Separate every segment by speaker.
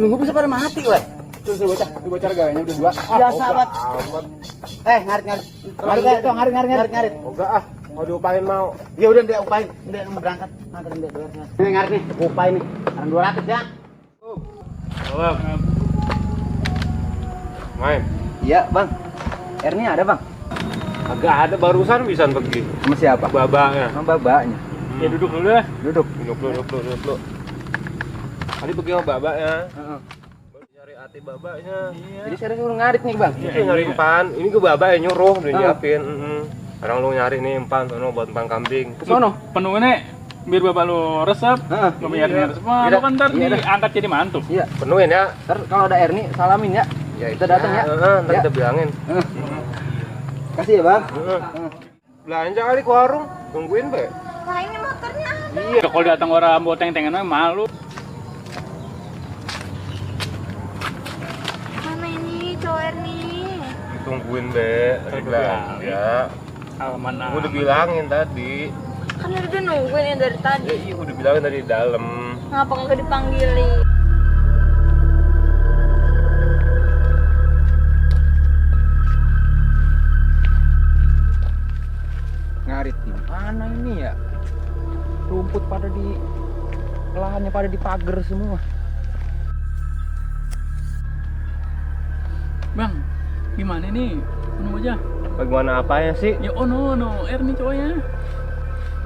Speaker 1: Gue bisa pada mati, weh. Terus bocor gawainya udah dua. Ya sahabat. Ngarit.
Speaker 2: Enggak ah, mau diupain mau.
Speaker 1: Ya udah dia upain. Udah mau berangkat. Ini ngarit nih, upain nih. Sekarang 200 ya.
Speaker 2: Halo. Main.
Speaker 1: Iya, Bang. Erni ada, Bang?
Speaker 2: Agak ada barusan bisa pergi.
Speaker 1: Sama siapa?
Speaker 2: Babaknya.
Speaker 1: Sama babaknya.
Speaker 2: Ya duduk dulu ya.
Speaker 1: Duduk.
Speaker 2: Duduk. Tadi pergi sama babaknya. Baru nyari hati babaknya.
Speaker 1: Jadi saya suruh ngarit nih, Bang.
Speaker 2: Itu nyari empan. Ini ke babak yang nyuruh udah nyiapin. Sekarang lu nyari nih empan sono buat empan kambing.
Speaker 1: Ke sono.
Speaker 3: Penuhnya biar bapak lu resep, lu bayarin resep. Wah, lu kan ntar diangkat jadi mantu.
Speaker 1: Iya.
Speaker 2: Penuhin ya.
Speaker 1: Ntar kalau ada Erni salamin ya.
Speaker 2: Ya
Speaker 1: kita datang ya.
Speaker 2: Ntar
Speaker 1: Ya.
Speaker 2: kita bilangin.
Speaker 1: Kasih ya, Bang.
Speaker 2: Belanja kali ke warung. Tungguin, Be.
Speaker 4: Lah ini motornya ada.
Speaker 3: Iya, kalau datang orang bawa teng-tengan malu.
Speaker 4: Mana ini cowok nih?
Speaker 2: Tungguin, Be. Tadi bilang ya.
Speaker 3: Mana?
Speaker 2: Gua udah bilangin tadi.
Speaker 4: Kan udah nungguin ya dari tadi.
Speaker 2: Ya iya udah bilangin tadi di dalam.
Speaker 4: Ngapa nggak dipanggilin?
Speaker 1: Ngarit di mana ini ya? Rumput pada di lahannya pada dipagar semua.
Speaker 3: Bang, gimana nih? Penuh aja.
Speaker 2: Bagaimana apanya sih?
Speaker 3: Ya no, Erni cowoknya.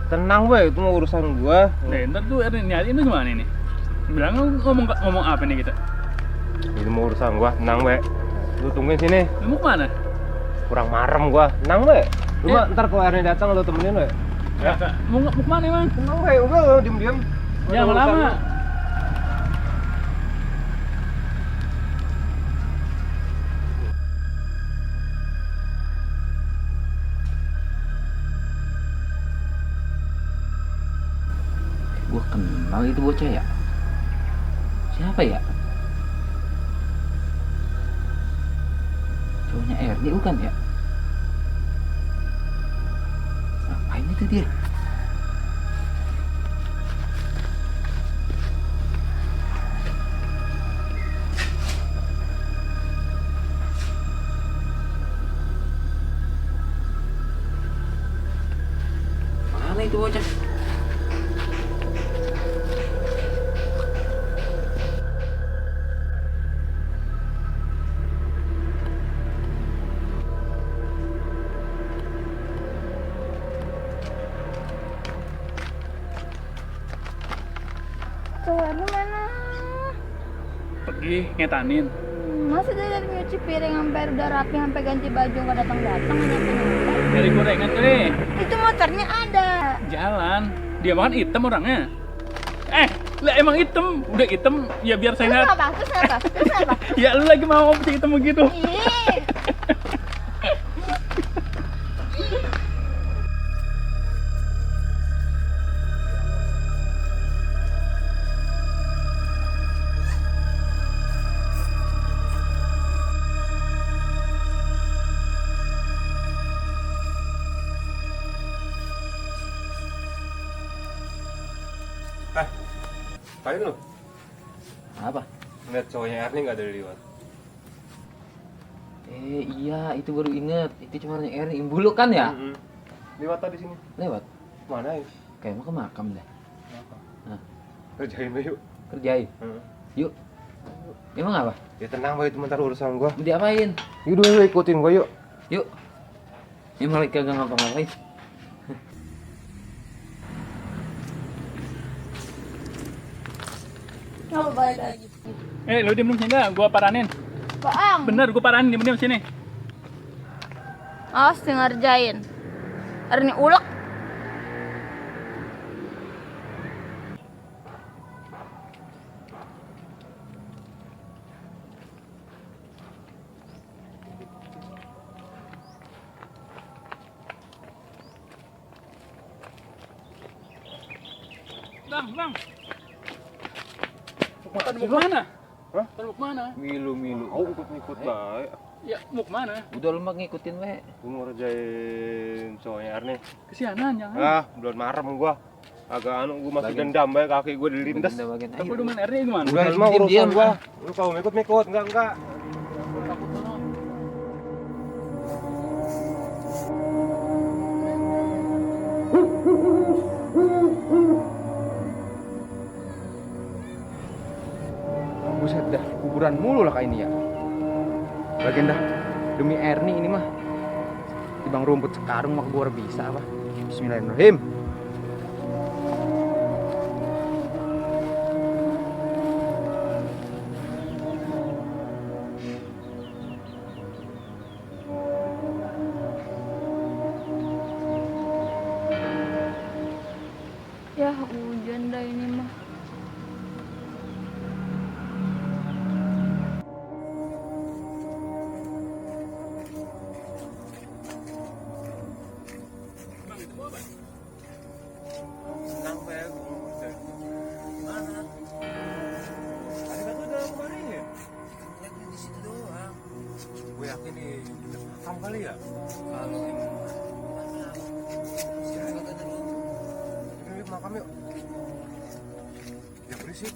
Speaker 2: Tenang, Be, itu mau urusan gua.
Speaker 3: Nah, ntar tuh Erni nyariin tuh gimana nih? Bilang ngomong apa nih kita?
Speaker 2: Ini mau urusan gua, tenang, Be. Lu tungguin sini.
Speaker 3: Lu mau kemana?
Speaker 2: Kurang marem gua. Tenang, Be. Lu mah ntar kalau Erni datang lu temenin, Be.
Speaker 3: Ya, mau kemana emang?
Speaker 2: Tenang, Be. Udah lu diem-diem.
Speaker 3: Jangan lama.
Speaker 1: Gua kenal itu bocah ya. Siapa ya? Cowoknya Erni bukan ya? Ngapain itu dia? Mana itu bocah?
Speaker 4: Cowok lu mana?
Speaker 3: Pergi ngetanin.
Speaker 4: Masa dia dari nyuci piring sampai udah rapi sampai ganti baju nggak datang nyampe.
Speaker 3: Dari gorengan tuh deh.
Speaker 4: Itu motornya ada.
Speaker 3: Jalan. Dia makan hitam orangnya. Lah emang hitam. Udah hitam ya biar
Speaker 4: Terus
Speaker 3: sehat.
Speaker 4: apa? Terus apa?
Speaker 3: Ya lu lagi mau si hitam begitu.
Speaker 4: Ih.
Speaker 2: Paling lu
Speaker 1: Apa?
Speaker 2: ngeliat cowoknya Erni nggak dari luar.
Speaker 1: Iya, itu baru inget. Itu cuma Erni Imbulu kan ya?
Speaker 2: Lewat tadi sini.
Speaker 1: Lewat.
Speaker 2: Mana ya?
Speaker 1: Kayak mau ke makam deh. Nah,
Speaker 2: Kerjain lu yuk.
Speaker 1: kerjain. Yuk. Emang apa?
Speaker 2: Ya tenang, Be, itu bentar urusan gua.
Speaker 1: Diapain?
Speaker 2: Yuk dulu ikutin gua yuk.
Speaker 1: Yuk. Emang lagi kagak ngapa-ngapain.
Speaker 4: Coba balik lagi.
Speaker 3: Lu diem sini dah, gua paranin.
Speaker 4: Bohong.
Speaker 3: Bener, gua paranin diem sini.
Speaker 4: Awas dia ngerjain. Erni ulek.
Speaker 3: Bang. Mau kemana?
Speaker 2: Hah?
Speaker 3: Mau kemana?
Speaker 2: Milu. Oh, ikut baik.
Speaker 3: Ya mau kemana?
Speaker 1: Udah lu mah ngikutin we.
Speaker 2: Gue mau ngerjain cowoknya Erni.
Speaker 3: Kesianan jangan.
Speaker 2: Belum marem gua. Agak gue masih
Speaker 1: Bagian-
Speaker 2: dendam ya, kaki gue dilindas.
Speaker 1: Bagian
Speaker 3: Tapi
Speaker 1: ayo.
Speaker 3: udah main RD gimana?
Speaker 2: Udah
Speaker 1: Udah,
Speaker 2: mah
Speaker 1: diam,
Speaker 2: urusan
Speaker 1: diam,
Speaker 2: gua.
Speaker 1: ah.
Speaker 2: Lu kalau mau ikut, enggak.
Speaker 3: Takut sono.
Speaker 1: Buset dah, kuburan mulu lah kayak ini ya. Bagian dah, demi Erni ini mah. Tibang rumput sekarung mah gua bisa apa. Bismillahirrahmanirrahim.
Speaker 4: Ya hujan dah ini mah.
Speaker 2: Kenapa ya gue mana? Tadi kan udah kemarin ya? Ya di situ doang. Gue yakin nih, makam kali ya? Kalau emang siapa kata lu? Ini makam yuk. Ya berisik.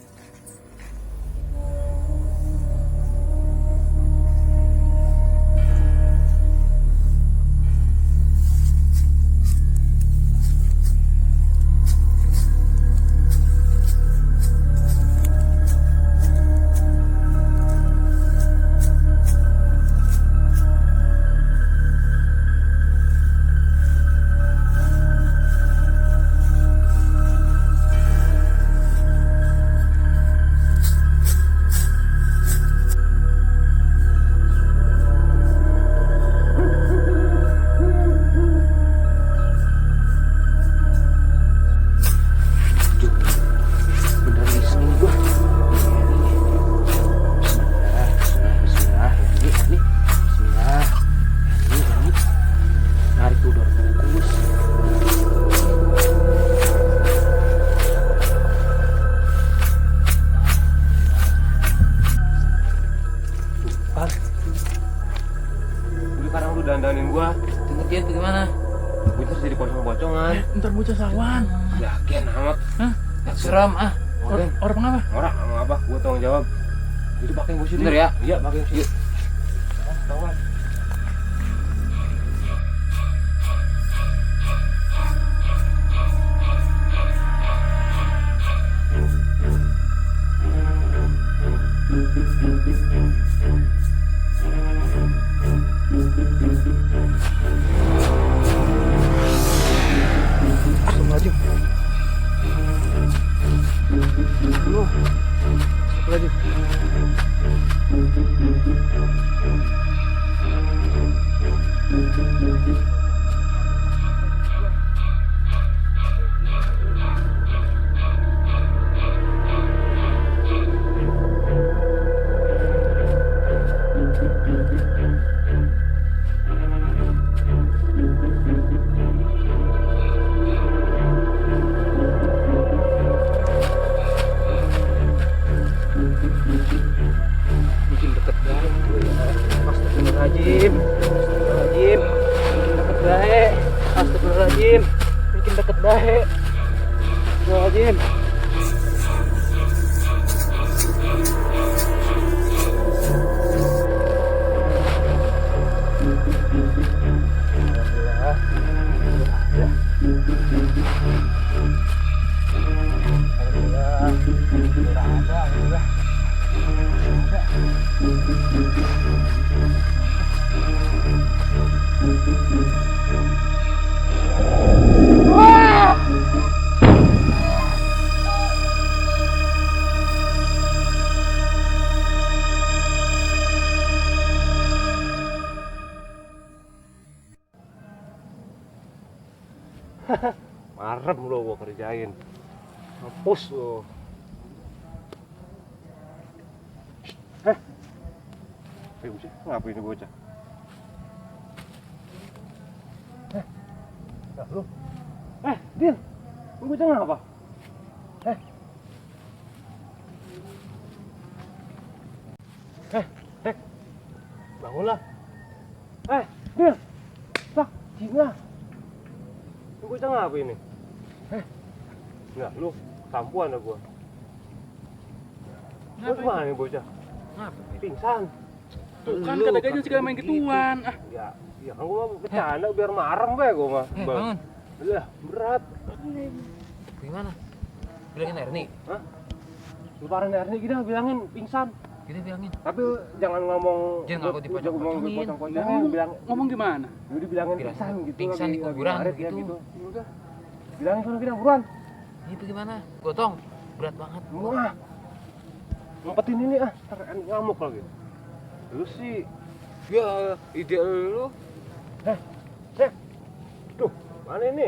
Speaker 1: Bener di sini gua. Bismillah. Erni. Bismillah. Erni. Narik udara fokus.
Speaker 2: Kan? Dulu karena lu dandanin gua,
Speaker 1: Tunggu dia tuh gimana?
Speaker 2: gue terus jadi pocong-pocongan.
Speaker 3: Ntar bocah sawan.
Speaker 2: Yakin amat.
Speaker 3: Hah?
Speaker 1: Seram ah.
Speaker 3: Orang apa?
Speaker 2: Orang sama apa? Gue tanggung jawab. Itu pakai gue sini.
Speaker 1: Bener ya?
Speaker 2: Iya, pakai sini.
Speaker 1: Yuk.
Speaker 2: Tahuan.
Speaker 1: Astagfirullahaladzim. Astagfirullahaladzim. Bikin deket banget tuh ya. Astagfirullahaladzim. Astagfirullahaladzim. Bikin deket baik. Astagfirullahaladzim. Bikin deket baik. Astagfirullahaladzim.
Speaker 2: Marem lo gua kerjain. Hapus lo. Bucah, ngapain ini bocah? Lu. Din. Lu bocah ngapa? Bangunlah. Bil. Pak, Cina. Ini bocah ngapa ini? Enggak, lu kampuan gua. Lu kemana nih bocah?
Speaker 3: Ngapa?
Speaker 2: Pingsan.
Speaker 3: Tuh kan kadang-kadang segala main gituan. Ah,
Speaker 2: Ya kan gua bercanda biar marem be gua mah.
Speaker 5: Bangun.
Speaker 2: Udah, berat.
Speaker 5: Gimana? Bilangin Erni.
Speaker 2: Hah? Lu parahin Erni gini bilangin pingsan.
Speaker 5: Kita bilangin.
Speaker 2: Tapi jangan ngomong
Speaker 5: Jangan ngaku dipocong-pocongin.
Speaker 3: ngomong gimana?
Speaker 2: Lu dibilangin
Speaker 5: Bilang,
Speaker 2: pingsan gitu.
Speaker 5: pingsan
Speaker 2: lagi-
Speaker 5: di
Speaker 2: lagi
Speaker 5: kuburan
Speaker 2: ngaret ya
Speaker 5: gitu.
Speaker 2: Udah. Bilangin sono kita buruan.
Speaker 5: Itu gimana? Gotong. Berat banget.
Speaker 2: Wah. Ngumpetin ini ngamuk lagi. Lu sih ya ide lu. Cek. Tuh, mana ini?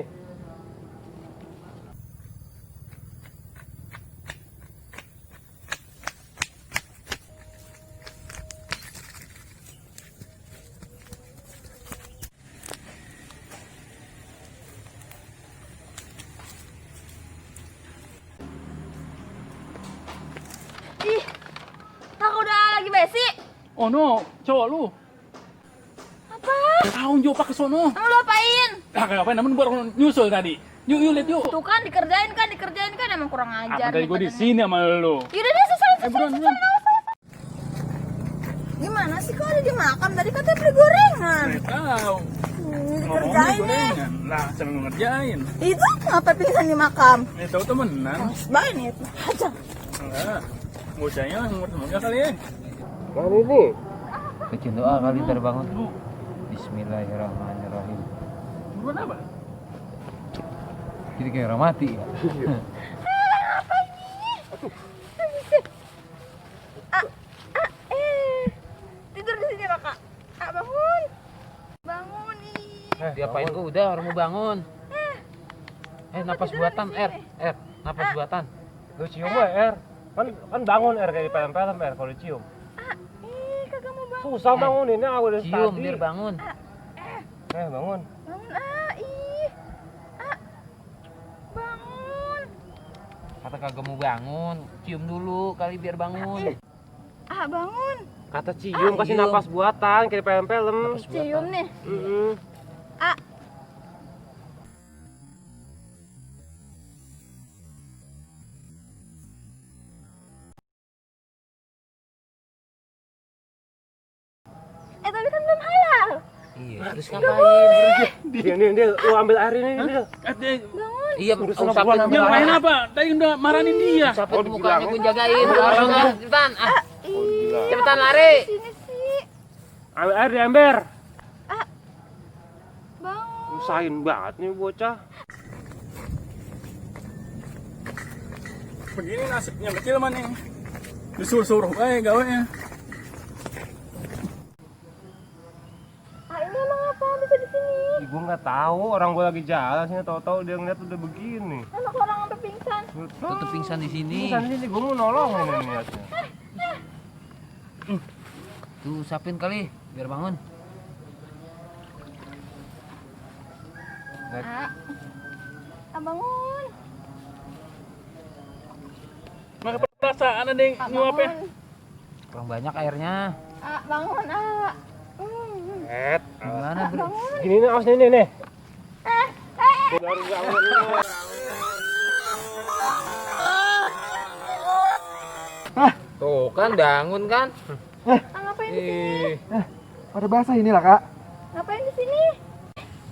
Speaker 4: Ih, aku udah lagi besi.
Speaker 3: Oh no, cowok lu.
Speaker 4: Apa?
Speaker 3: Tahun jauh pak ke sono.
Speaker 4: Kamu lu apain?
Speaker 3: Ah, ngapain? Namun baru nyusul tadi. Yuk, lihat yuk.
Speaker 4: Tuh kan dikerjain kan emang kurang ajar.
Speaker 3: Apa tadi
Speaker 4: nih
Speaker 3: gue di
Speaker 4: badannya.
Speaker 3: sini sama lu.
Speaker 4: Yaudah deh, selesai.
Speaker 3: Buruan.
Speaker 4: Gimana sih kok ada di makam? Tadi katanya beli gorengan.
Speaker 3: Tahu.
Speaker 4: Dikerjain nih.
Speaker 3: Lah, sambil ngerjain.
Speaker 4: Itu ngapa pingsan di makam?
Speaker 3: Tahu temenan.
Speaker 4: Baik nih itu. Aja.
Speaker 3: Enggak. Bocahnya umur-umurnya kali ya.
Speaker 2: Mana ini?
Speaker 5: Bikin doa kali terbangun. Bismillahirrahmanirrahim.
Speaker 3: Buruan apa?
Speaker 5: Jadi kayak orang mati.
Speaker 4: Tidur di sini kakak. Bangun. Bangun nih.
Speaker 5: Diapain kok udah orang mau bangun. Napas buatan napas buatan.
Speaker 2: Lu cium we, kan bangun kayak di film-film kalau dicium.
Speaker 4: Kagak mau bangun.
Speaker 2: Susah banguninnya udah
Speaker 5: Cium
Speaker 2: tadi.
Speaker 5: biar bangun.
Speaker 2: Bangun.
Speaker 4: Bangun bangun.
Speaker 5: Kata kagak mau bangun, cium dulu kali biar bangun.
Speaker 4: Bangun.
Speaker 2: Kata cium kasih
Speaker 5: cium.
Speaker 2: napas buatan kayak di film-film.
Speaker 5: Napas buatan.
Speaker 4: Cium nih. Tapi kan belum halal.
Speaker 5: Iya, terus ngapain?
Speaker 2: Dia, lu ambil air ini dia.
Speaker 5: Iya,
Speaker 2: Udah
Speaker 5: usapin
Speaker 2: sana bulan
Speaker 3: Dia main apa? Tadi udah marahin dia.
Speaker 5: Usapin
Speaker 2: Oh,
Speaker 5: mukanya
Speaker 2: dibilangin.
Speaker 5: gue jagain. Orang cepetan.
Speaker 2: Gila.
Speaker 5: Cepetan lari.
Speaker 4: Sini sih.
Speaker 2: Ambil air di ember.
Speaker 4: Bangun.
Speaker 2: Usahin banget nih bocah.
Speaker 3: Begini nasibnya kecil man nih. Disuruh-suruh gawanya.
Speaker 4: Ini emang apa bisa di sini?
Speaker 2: Gue nggak tahu, orang gue lagi jalan sini tahu-tahu dia ngeliat udah begini.
Speaker 4: Anak orang sampai pingsan.
Speaker 5: Tutup pingsan di sini.
Speaker 2: Pingsan di sini, gue mau nolongin ini niatnya.
Speaker 5: Tuh usapin kali biar bangun.
Speaker 4: Bangun.
Speaker 3: Maka perasaan ada yang nyuapin.
Speaker 5: Kurang banyak airnya.
Speaker 4: Bangun.
Speaker 5: Gimana bro?
Speaker 2: Gini nih, awas nih nih.
Speaker 5: Tuh kan bangun kan?
Speaker 4: Ngapain di sini?
Speaker 1: Pada basah inilah kak.
Speaker 4: Ngapain di sini?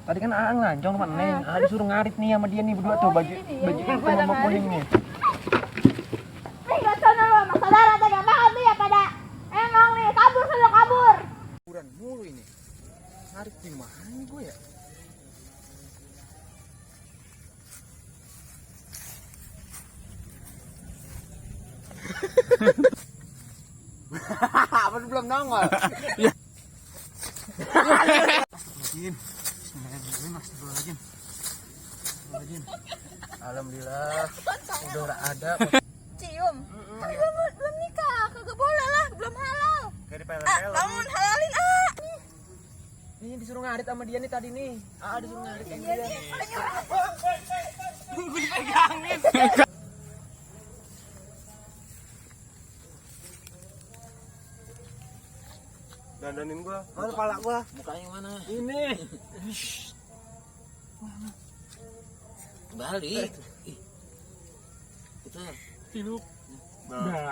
Speaker 1: Tadi kan Aang lancong sama Neng. Disuruh ngarit nih sama dia nih berdua tuh baju hitam sama kuning nih.
Speaker 4: Nggak sana lo, sama saudara tega banget tuh ya pada. Emang nih, kabur selalu kabur.
Speaker 1: Kuburan mulu ini. Ngarit di mana nih gue ya? Apa belum nongol? Alhamdulillah udah ada.
Speaker 4: Cium. Tapi belum nikah, kagak boleh lah, belum halal.
Speaker 2: Kayak di film-film.
Speaker 4: Bangun, halalin
Speaker 1: Ini disuruh ngarit sama dia nih tadi nih. Disuruh ngarit sama dia.
Speaker 2: dandanin gua. Mana pala gua?
Speaker 5: Mukanya mana?
Speaker 2: Ini.
Speaker 5: Balik. Ih. Itu.
Speaker 2: Nah.